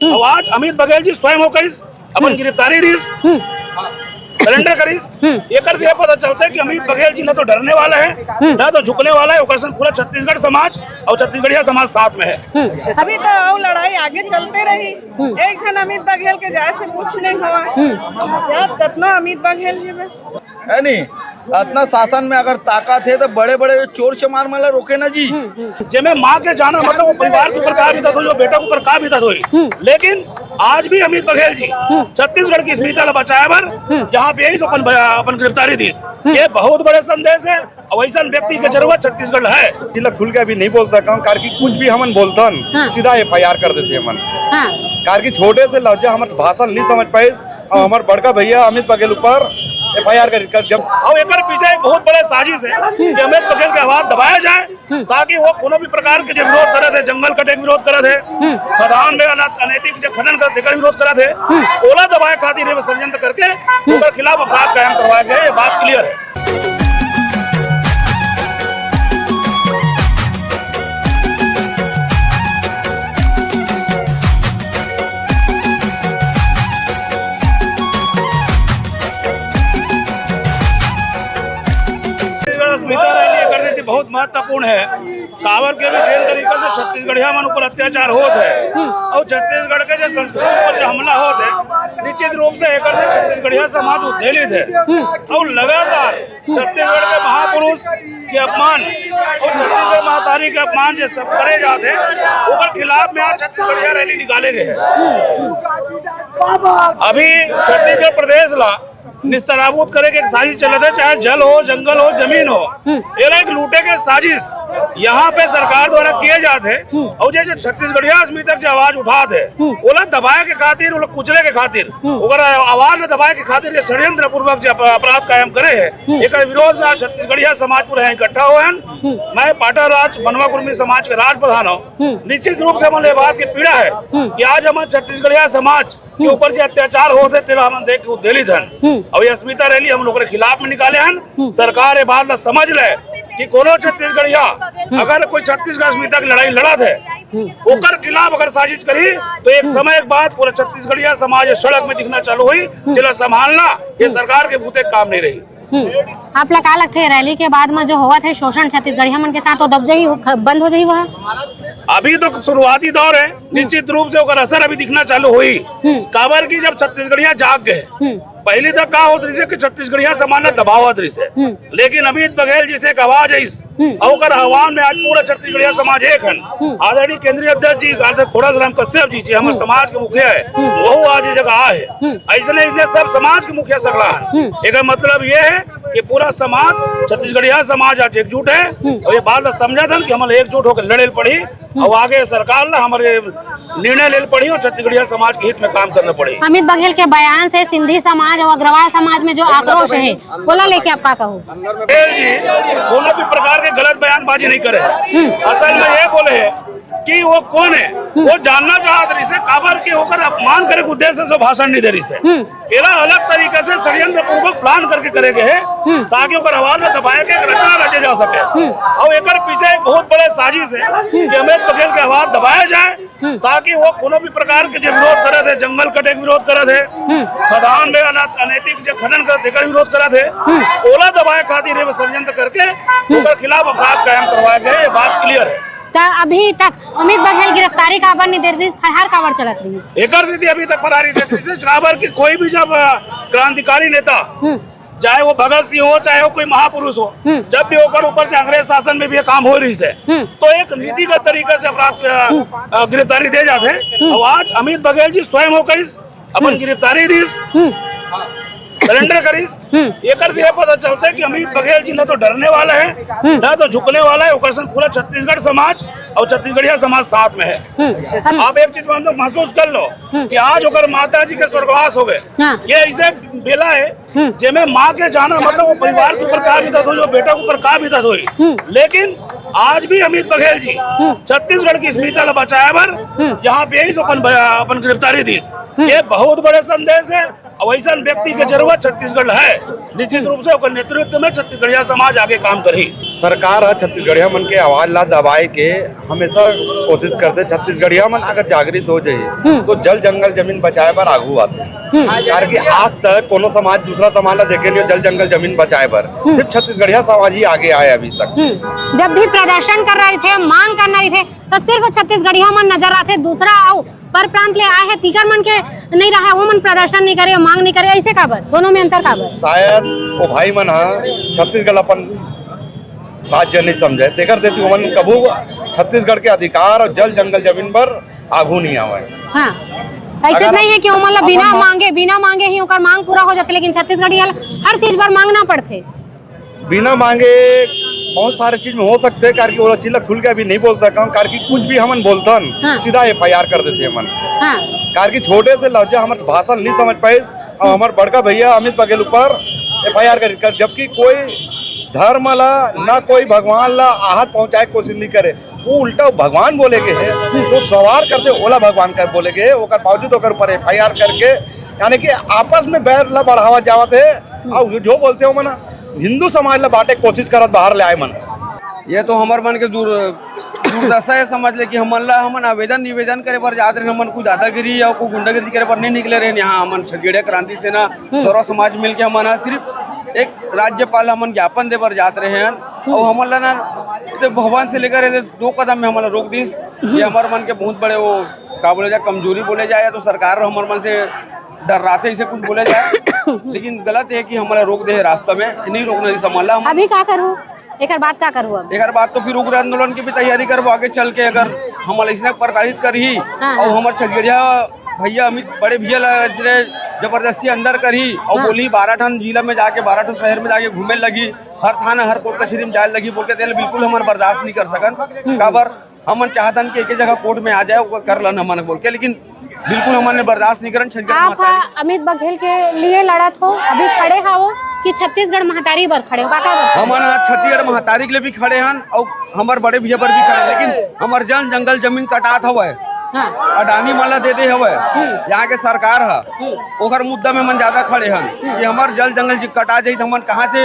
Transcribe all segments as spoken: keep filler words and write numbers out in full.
हम्म। अउ आज अमित बघेल जी स्वयं होकर इस अपन हम्म। गिरफ्तारी दीस, हम्म। सरेंडर करिस। हम्म। एकर से ये पता चलता है कि अमित बघेल जी ना तो डरने वाला है, हम्म। ना तो झुकने वाला है, ओकर संग पूरा छत्तीसगढ़ समाज अउ छत्तीसगढ़िया समाज साथ में है। हम्म। अभी तो अउ लड़ाई आगे चलते रही। हम्म। एक झन अमित बघेल के जाए से कुछ नहीं हुआ। हम्म। यार, कतना अमित बघेल जी में है नहीं, अतना शासन में अगर ताकत है तो बड़े बड़े चोर चमार मन ला रोके ना जी। हम्म, हम्म। जेमे माँ के जाना, मतलब वो परिवार के ऊपर का बीतत होई, वो बेटा के ऊपर का बीतत होई। हम्म। लेकिन आज भी अमित बघेल जी हम्म। छत्तीसगढ़ की अस्मिता ला बचाए बर हम्म। यहाँ पे यही अपन, अपन गिरफ्तारी दीस। हम्म। ये बहुत बड़े संदेश है। और वैसन व्यक्ति के जरूरत छत्तीसगढ़ है। जिला खुल के अभी नहीं बोलता, कारण कि कुछ भी हमन बोलतन, हाँ। सीधा एफ आई आर कर देते हमन। हाँ। कारण कि छोटे से लज्जा हमर भाषण नहीं समझ पाए, और हमारे बड़का भैया अमित बघेल ऊपर एफ आई आर कर, कर जब और एकर पीछे एक बहुत बड़ा साजिश है कि अमित बघेल के आवाज दबाया जाए, हम्म। ताकि वो कोनो भी प्रकार के जो विरोध करत है, जंगल कटे के विरोध करत है, हम्म। खदान में अना-, अनैतिक जो खनन करत, एकर विरोध करत है, हम्म। ओला दबाए खातिर ये षड्यंत्र करके हम्म। ओकर खिलाफ अपराध कायम करवाया गया, ये बात क्लियर है। छत्तीसगढ़ अस्मिता रैली एकर सेती बहुत महत्वपूर्ण है, काबर के भी जेन तरीका से छत्तीसगढ़िया मन ऊपर अत्याचार होत है, हम्म। और छत्तीसगढ़ के जो संस्कृति ऊपर जो हमला होत है, निश्चित रूप से एकर से छत्तीसगढ़िया समाज उद्वेलित है। हम्म। और लगातार छत्तीसगढ़ के महापुरुष के अपमान और छत्तीसगढ़ महतारी के अपमान जे सब करे जात है, ओकर खिलाफ में आज छत्तीसगढ़िया रैली निकाले गए हैं। अभी छत्तीसगढ़ प्रदेश ला निस्ताराभूत करे के एक साजिश चलत है, चाहे जल हो, जंगल हो, जमीन हो, हम्म। एला एक लूटे के साजिश यहाँ पे सरकार द्वारा किए जात है। हम्म। और जैसे छत्तीसगढ़िया अस्मिता के आवाज उठात है, हम्म। ओला दबाए के खातिर, ओला कुचले के खातिर, हम्म। ओकर आवाज ला दबाए के खातिर ये षड्यंत्र पूर्वक जे अप-, अपराध कायम करे है, हम्म। एकर विरोध में आज छत्तीसगढ़िया समाज पूरा यहाँ इकट्ठा हुए हैं। हम्म। मैं पाटाराज मनवा कुर्मी समाज के राज प्रधान हूँ। हम्म। निश्चित रूप से हमन ये बात की पीड़ा है हम्म। कि आज हमन छत्तीसगढ़िया समाज के हम्म। ऊपर जे अत्याचार होत है, तेला हमन देख के उद्वेलित हन। हम्म। और ये अस्मिता रैली हम लोग के खिलाफ में निकाले हन। हम्म। सरकार ये बात ला समझ ले कि कोनो छत्तीसगढ़िया हम्म। अगर कोई छत्तीसगढ़ अस्मिता की लड़ाई लड़त है, हम्म। ओकर खिलाफ अगर साजिश करी, तो एक हम्म। समय के बाद पूरा छत्तीसगढ़िया समाज ये सड़क में दिखना चालू हुई। हम्म। जेला संभालना ये हम्म। सरकार के बूते काम नहीं रही। हम्म। आप ला का लगथे, रैली के बाद में जो होवत है शोषण छत्तीसगढ़िया मन के साथ, वो दब जाही, वो ख-, बंद हो जाही वहाँ? अभी तो शुरुआती दौर है, हम्म। निश्चित रूप से ओकर असर अभी दिखना चालू होही। हम्म। काबर कि जब छत्तीसगढ़िया जाग गए, हम्म। पहली तक का होत रहिसे कि छत्तीसगढ़िया समाज ला दबावत रहिसे, हम्म। लेकिन अमित बघेल जी से एक आवाज आइस, हम्म। और ओकर आह्वान में आज पूरा छत्तीसगढ़िया समाज एक हन। हम्म। आदरणीय केंद्रीय अध्यक्ष जी, आदरणीय खोड़ासाराम कश्यप जी, जी हमर हम्म। समाज के मुखिया है, हम्म। वो आज ये जगह आए है। हम्म। ऐसे नहीं, इसने सब समाज के मुखिया सकला है। हम्म। एकर मतलब ये है कि पूरा समाज, छत्तीसगढ़िया समाज आज एकजुट है हम्म। और ये बात ला समझत हन कि हमन एकजुट होकर लड़े ल पड़ी हम्म। और आगे सरकार ला हमरे निर्णय ले ल पड़ी और छत्तीसगढ़िया समाज के हित में काम करना पड़ी। अमित बघेल के बयान से सिंधी समाज और अग्रवाल समाज में जो आक्रोश है, ओला लेके आप का कहो? पटेल जी कोनो भी प्रकार के गलत बयानबाजी नहीं करे। हम्म। असल में ये बोले है कि वो कौन है, हम्म। वो जानना चाहत रहिसे, काबर के ओकर अपमान करे के उद्देश्य से भाषण नहीं दे रहिसे। हम्म। एला अलग तरीके से षड्यंत्र पूर्वक प्लान करके करे गए है, हम्म। ताकि ओकर आवाज ला दबाए के एक रचना रचे जा सके। हम्म। और एकर पीछे एक बहुत बड़े साजिश है हम्म। कि अमित बघेल के आवाज दबाया जाए, हम्म। ताकि वो कोनो भी प्रकार के जो विरोध करत है, जंगल कटे के विरोध करत है, हम्म। खदान में अना-, अनैतिक जो खनन करत, एकर विरोध करत है, हम्म। ओला दबाए खातिर ये षड्यंत्र करके हम्म। ओकर खिलाफ अपराध कायम करवाए गए, ये बात क्लियर है। त अभी तक अमित बघेल गिरफ्तारी काबर नहीं दे रहिस, फरहार काबर चलत रहिस? एकर सेती अभी तक फरहार नहीं दे रहिस, काबर कि कोई भी जब, अ, क्रांतिकारी नेता हम्म। चाहे वो भगत सिंह हो, चाहे वो कोई महापुरुष हो, हम्म। जब भी ओकर ऊपर से अंग्रेज शासन में भी ये काम हो रहिस है, हम्म। तो एक नीतिगत तरीका से अपराध, अ, हम्म। अ, गिरफ्तारी दे जाते हैं। हम्म। और आज अमित बघेल जी स्वयं होकर इस अपन हम्म। गिरफ्तारी दीस, हम्म। सरेंडर करिस, हम्म। एकर से ये पता चलता है कि अमित बघेल जी ना तो डरने वाला है, हम्म। ना तो झुकने वाला है, ओकर संग पूरा छत्तीसगढ़ समाज और छत्तीसगढ़िया समाज साथ में है। हम्म। आप एक चीज मान लो, महसूस कर लो हम्म। कि आज ओकर माता जी के स्वर्गवास हो गए। हाँ। ये ऐसे बेला है हम्म। जेमे माँ के जाना, मतलब वो परिवार के ऊपर का बीतत होई, वो बेटा के ऊपर का बीतत होई। हम्म। लेकिन आज भी अमित बघेल जी हम्म। छत्तीसगढ़ की अस्मिता ला बचाए बर हम्म। यहाँ पे ही अपन, अपन गिरफ्तारी दीस। हम्म। ये बहुत बड़े संदेश है। और ऐसा व्यक्ति के जरूरत छत्तीसगढ़ है। निश्चित रूप से ओकर नेतृत्व में छत्तीसगढ़िया समाज आगे काम करही। सरकार ह छत्तीसगढ़िया मन के आवाज ला दबाए के हमेशा कोशिश करथे। छत्तीसगढ़िया मन अगर जागृत हो जाही, हम्म। तो जल जंगल जमीन बचाए बर आगू आथे। हम्म। कारण कि आज तक कोनो समाज दूसरा समाज ला देखे नहीं हो जल जंगल जमीन बचाए बर। हम्म। सिर्फ छत्तीसगढ़िया समाज ही आगे आए अभी तक। हम्म। जब भी प्रदर्शन करना रहिथे, मांग करना रहिथे, तो सिर्फ छत्तीसगढ़िया मन नजर आथे, दूसरा अउ पर प्रांत ले आए हे, तिकर मन के नहीं रहा, वो मन प्रदर्शन नहीं करे, मांग नहीं करे, ऐसे काबर? दोनों में अंतर काबर? शायद वो भाई मन ह छत्तीसगढ़ अपन राज्य नहीं समझे, तेकर सेती ओमन कभू छत्तीसगढ़ के अधिकार और जल जंगल जमीन पर आगू नहीं आवे। हाँ, ऐसे अगर नहीं है कि ओमन ला बिना अपन मा- मांगे, बिना मांगे ही ओकर मांग पूरा हो जाथे, लेकिन छत्तीसगढ़िया ला हर चीज बर मांगना पड़थे। बिना मांगे बहुत सारे चीज में हो सकथे, कारण कि ओला चीज ला खुल के अभी नहीं बोल सकन, कारण कि कुछ भी हमन बोलथन, हाँ। सीधा एफ आई आर कर देथे हमन। हाँ। कारण कि छोटे से लहजा हमर भाषा नहीं समझ पाए, और हम्म। हमर बड़का भैया अमित बघेल ऊपर एफ आई आर कर, कर, जबकि कोई धर्म ला ना कोई भगवान ला आहत पहुंचाए के कोशिश नहीं करे, वो उल्टा भगवान बोले गए है, हम्म। तो सवार करते ओला भगवान का बोले गए, ओकर बावजूद ओकर ऊपर एफ आई आर करके, यानी कि आपस में बैर ला बढ़ावा जावत है। हम्म। और जो बोलते हो मना हिंदू समाज ला बांटे के कोशिश करत बाहर ले आए मन। ये तो हमर मन के दूर, दुर्दशा है, समझ ले कि हमन ला, हमन आवेदन निवेदन करे बर जात रहे, हमन कुछ दादागिरी या कुछ गुंडागिरी करे बर नहीं निकले रहे। यहाँ हमन छत्तीसगढ़िया क्रांति सेना, हम्म। सर्व समाज मिलके हमन ह सिर्फ एक राज्यपाल हमन ज्ञापन दे बर जात रहे हैं। हम्म। और हमन ला ना, तो भवन से लेकर ये दो कदम में हमन ला रोक दिस। हम्म। ये हमर मन के बहुत बड़े वो का बोले जाए, कमजोरी बोले जाए, या तो सरकार हमर मन से डर्राथे, इसे कुछ बोले जाए। लेकिन गलत है कि हमला रोक दे है रास्ता में, नहीं रोकना चाहिए हमला। हम अभी का करहू? एकर बाद का करहू अब? एकर बाद तो फिर उग्र आंदोलन की भी तैयारी करबो आगे चल के, अगर हमला इसने प्रताड़ित करही हाँ, और हाँ। हमर छत्तीसगढ़िया भैया अमित बड़े भैया ला इसने जबरदस्ती अंदर करही और हाँ। बोली बारह ठन जिला में जाके, बारह ठन शहर में जाके घूमे लगी, हर थाना हर कोर्ट कचहरी में जाए लगी बोल के, तेल बिल्कुल हमर बर्दाश्त नहीं कर सकन। हम्म। काबर हमन चाहतन कि एक जगह कोर्ट में आ जाए, ओकर कर लन हमन बोल के, लेकिन बिल्कुल हमन ने बर्दाश्त नहीं करन। छत्तीसगढ़ आप महतारी हा अमित बघेल के लिए लड़त हो, अभी खड़े हावो कि छत्तीसगढ़ महतारी बर खड़े हो? का, का बर? हमन हा छत्तीसगढ़ महतारी के लिए भी खड़े हन, और हमर बड़े भैया बर भी खड़े हन, लेकिन हमर जन जंगल जमीन कटात हवय, हाँ। अडानी मन ला दे दे हवय हम्म। यहाँ के सरकार हा, हम्म। ओकर मुद्दा में हमन ज्यादा खड़े हन हम्म। कि हमर जल जंगल जी कटा जाई, तो हमन कहाँ से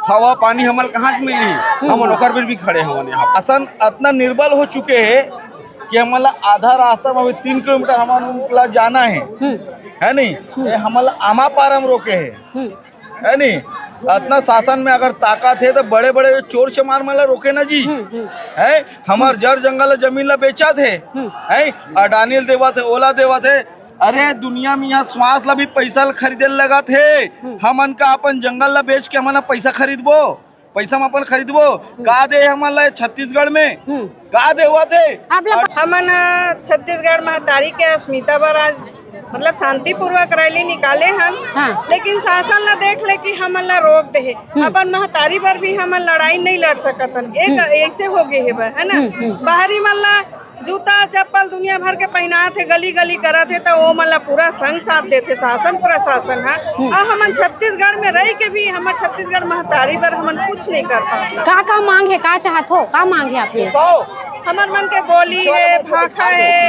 हवा पानी हमन कहाँ से मिली? हम्म। हमन ओकर बर भी खड़े हवन यहाँ। शासन अतना निर्बल हो चुके हे कि हमन ला आधा रास्ता में अभी तीन किलोमीटर हमन ला जाना है, हम्म। है नहीं? हम्म। ये हमन ला आमापारा में रोके है, हम्म। है नहीं? अतना शासन में अगर ताकत है तो बड़े बड़े चोर चमार मन ला रोके ना जी, हम्म, हम्म। है? हमर जर जंगल जमीन ला बेचत है, हम्म। है? अडानी ल देवत है, ओला देवत है। अरे दुनिया में यहाँ श्वास ला भी पैसा ला खरीदे ल लगत है, हम्म। हमन का अपन जंगल ला बेच के हमन पैसा खरीदबो? पैसा में अपन खरीदबो? का दे हमन ला छत्तीसगढ़ में? हम्म। का दे हुआ थे? आप लोग और हमन ह छत्तीसगढ़ महतारी के अस्मिता बर आज मतलब शांतिपूर्वक रैली निकाले हन, हाँ। लेकिन शासन ला देख ले कि हमन ला रोक दे हे। हम्म। अपन महतारी बर भी हमन लड़ाई नहीं लड़ सकत हन। एक हम्म। ऐसे हो गए हे बर, है ना? हम्म, हम्म। बाहरी मन ला जूता चप्पल दुनिया भर के पहिनात हे, गली गली करत हे, त ओ मन ला पूरा संग साथ देथे शासन प्रशासन ह। हम्म। अउ हमन छत्तीसगढ़ में रह के भी हमर छत्तीसगढ़ महतारी बर हमन कुछ नहीं कर पात। का का मांग हे, का चाहत हो, का मांग हे आपके? हमर मन के बोली हे, भाखा हे,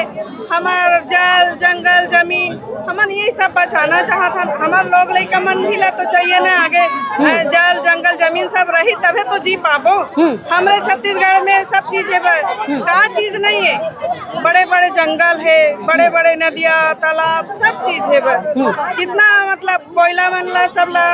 हमर जल, जंगल, जमीन, हमन यही सब बचाना चाहत हन। हमर लोग लइका मन भी ला तो चाहिए ना आगे, हम्म। अ, जल, जंगल, जमीन सब रही तभे तो जी पाबो। हम्म। हमरे छत्तीसगढ़ में सब चीज हे बर, हम्म। का चीज नहीं है? बड़े-बड़े जंगल हे, बड़े-बड़े नदिया, तालाब, सब चीज हे बर। हम्म। कितना मतलब कोयला मन ला सब ला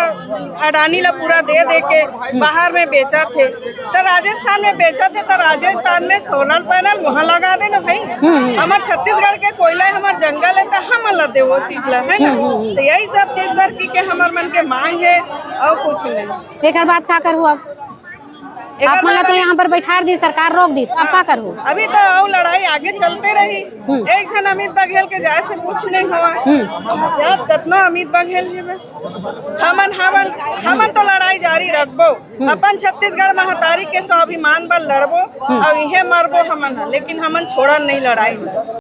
अडानी ला पूरा दे दे के हम्म। बाहर में बेचत हे, त राजस्थान में बेचत हे, त राजस्थान में सोलर पैनल वहाँ लगा दे ना भाई। हम्म, हम्म। हमर छत्तीसगढ़ के कोयला हे, हमर जंगल हे, त हमन ला दे वो चीज ला, है ना? हम्म, हम्म, हम्म। त यही सब चीज बर की के हमर मन के मांग हे अउ कुछ नहीं। एकर बाद का करहू अब? एकर आप मन ला बाद तो अभी यहाँ पर बैठार दी, सरकार रोक दी, अब का करहू? अभी तो अउ लड़ाई आगे चलते रही। हम्म। एक झन अमित बघेल के जाए से कुछ नहीं हुआ। हम्म। यार, कतना अमित बघेल जी में? हमन, हमन, हमन तो लड़ाई जारी रखबो। हम्म। अपन छत्तीसगढ़ महतारी के स्वाभिमान बर लड़बो हम्म। अउ इहे मरबो हमन ह, लेकिन हमन छोड़न नहीं लड़ाई।